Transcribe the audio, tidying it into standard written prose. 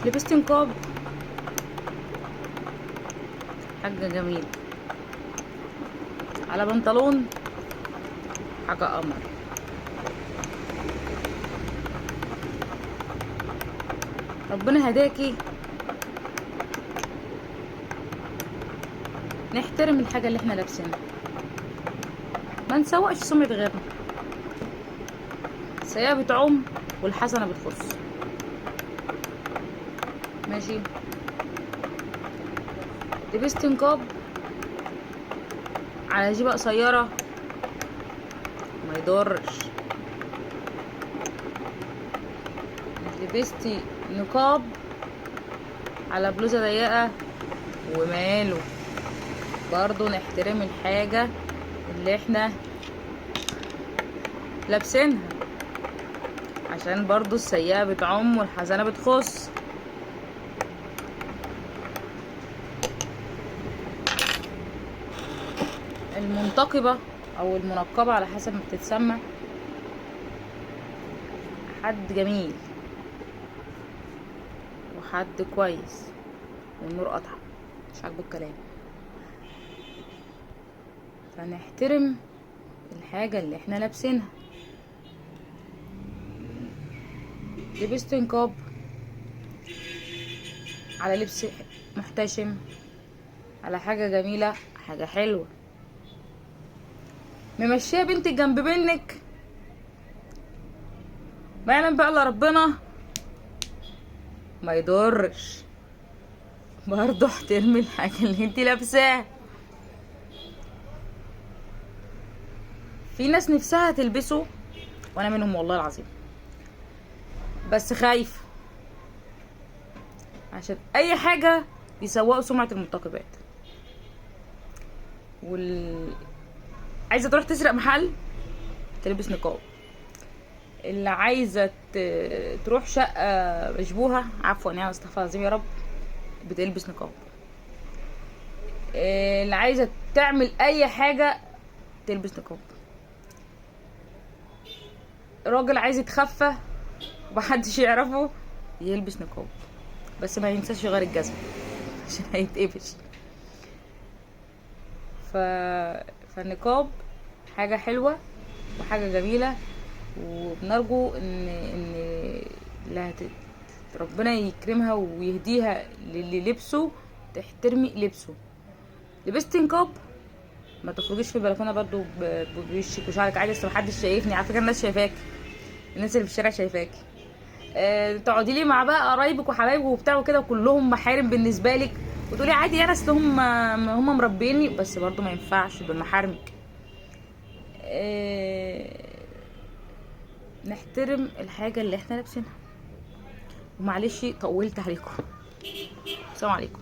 لبست نقاب، حاجة جميلة، على بنطلون حاجة قمر. ربنا هداكي، نحترم الحاجة اللي احنا لابسينها، ما نسوقش سمعة غيرنا. السيئة بتعم والحسنة بتخص. ماشي، لبست نقاب على جيبة قصيرة ما يضرش. لبستي نقاب على بلوزة ضيقة وماله، برضو نحترم الحاجة اللي احنا لابسينها، عشان برضو السيئة بتعم والحسنة بتخص. المنتقبة او المنقبة على حسب ما بتتسمى، حد جميل وحد كويس، والنور قطع مش عاجبه الكلام. فنحترم الحاجة اللي احنا لابسينها. لبست نقاب على لبس محتشم، على حاجة جميلة، حاجة حلوة. ممشية بنتك جنب منك، ما يعلم بقى الا ربنا، ما يضرش. برضه احترمي الحاجة اللي انتي لابساها. في ناس نفسها تلبسه وانا منهم والله العظيم، بس خايفة عشان اي حاجة يسوقوا سمعة المنتقبات. عايزة تروح تسرق محل تلبس نقاب، اللي عايزة تروح شقة مشبوهة، عفوا يعني استغفر الله العظيم يا رب، بتلبس نقاب. اللي عايزة تعمل اي حاجة تلبس نقاب. راجل عايز يتخفى ومحدش يعرفه يلبس نقاب، بس ما ينساش يغير الجزمة عشان هيتقفش. فالنقاب حاجة حلوة وحاجة جميلة، وبنرجو ان ربنا يكرمها ويهديها للي لبسه، تحترمي لبسه. لبستي نقاب ما تخرجيش في البلكونه برضو بوشك وشعرك عادي، بس محدش شايفني على فكرة، الناس شايفاكي، الناس اللي في الشارع شايفاكي. تقعدي لي مع بقى قرايبك وحبايبك وبتاع وكده، وكلهم محارم بالنسبة لك، وتقولي عادي انا اصل هم مربيني، بس برضو ما ينفعش دول محارمك. نحترم الحاجة اللي احنا لابسينها. ومعلش طولت عليكم، السلام عليكم.